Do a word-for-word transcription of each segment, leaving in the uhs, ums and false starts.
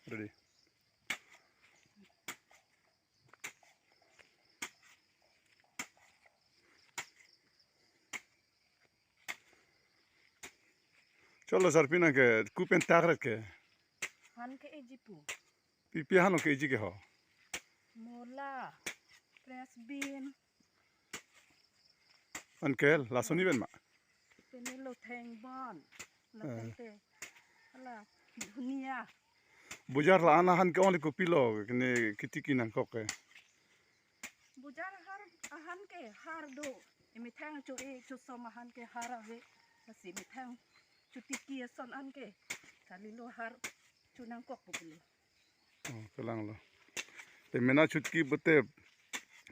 Ready. Cholo sir, pini ke kopi pen tak rat ke? Han ke-eji pu. Pi pi han lo ke-eji ke ho? Mula, French bean. Anke lason ni pen ma? Pini lo theng bon. La Eh. Theng te. Hala, dunia. Bojar la-an ahan ke only kopilo, kene kitiki nangkok ke? Bojar har ahan ke har do. Emethang cho-e chosom ahan ke har ave. Lasi methang chotiki ason an ke kalilo har cho nangkok pu pulo. Oh, kelang lo. Emena chotiki pute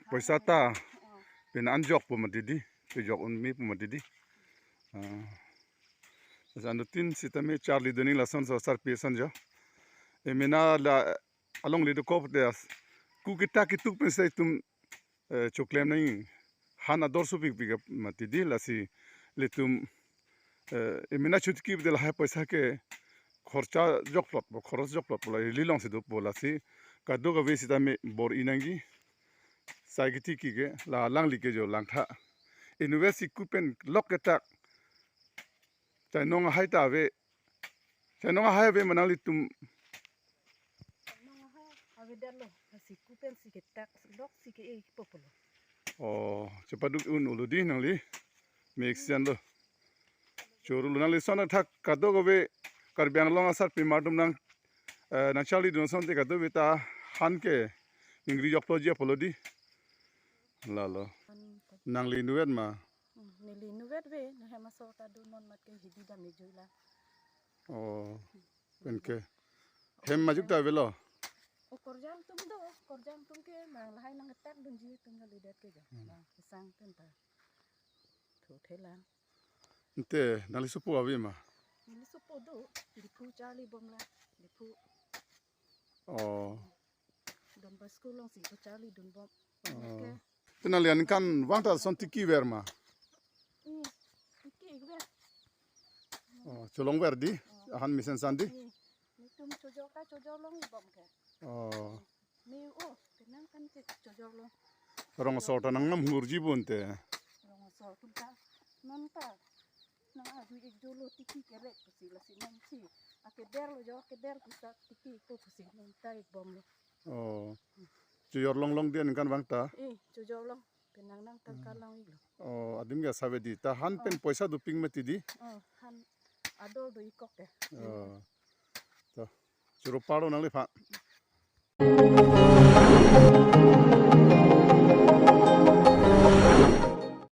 poisa ta. Oh. Pini anjok pu mati di. Pejok un-e pu mati di. Ah. Asa anuttin sitame charli dun-ik lason so sarpi ason jo. Emena la alongle dokok pute as. Ku kita kituk pen sa itum, eh, choklem nang han ador sopik pik mati di, lasi ilitum, eh, emena chotiki pute lahai poisa ke khorcha jokplot po, khoros jokplot po, la ili alongsi dopo, lasi kadokave sitame bor-i nangji. Sai kitiki ke la alangli ke jo langtha. Inutvet si kopi pen lok ke tak. Chainong ahai ta ave. Chainong ahai ave ma nanglitum? Chainong ahai avedetlo. Lasi kopi pen si ketak, lok si ke-e pu pulo. Oh, chepaduk un-olo di nangli. Mek sian lo. Choro lo nangli ason athak kadokave Karbi Anglong asarpimar atum nang, eh, nangcharli dun asonte kadokave ta han ke ningri joklo ji apolo di. Lalo. Nangli inutvet ma? Hmm, neli inutvet ave, ne hem aso ta do, non mat ke hidi dam ejui la. Oh, penke. Hem majok ta avelo? O korjang atum do, korjang atum ke nang lahai nangketak dunji atum kalidet ke jo. Hmm. Nang kesang atum ta. Thu thelang. Ante, nangli sopo ave ma? Neli sopo do, Diphu charli bom la, Diphu. Oh. Don Bosco alongsi kacharli dun bom. Oh. Oke. Te nangli aningkan vang ta ason tiki ver ma? Hmm, tiki ver. Oh, cholong ver di? Oh. Ahan mesen san di? Hmm. Netum chojor ta chojor long-ik bom ke. Oh. Ne o, penang kan ke chojor long. Rong asor ta nangnam hurji bom te. Rong asor atum ta. Non ta. Nang adu-ik dolo tiki kerek pusi, lasi nangsi. Akeder lo jo, akeder pusi tiki-ik po pusi nang ta-ik bomlo. Oh. Chojor long long di aningkan vang ta? Eh, chojor long. Penang nang tangka Hmm. long-iklo. Oh, adim ke save di. Ta han pen Oh. poisa dopik mati di? Oh, han ador do-ikkok ke. Oh. To. Choro palo nangliphan.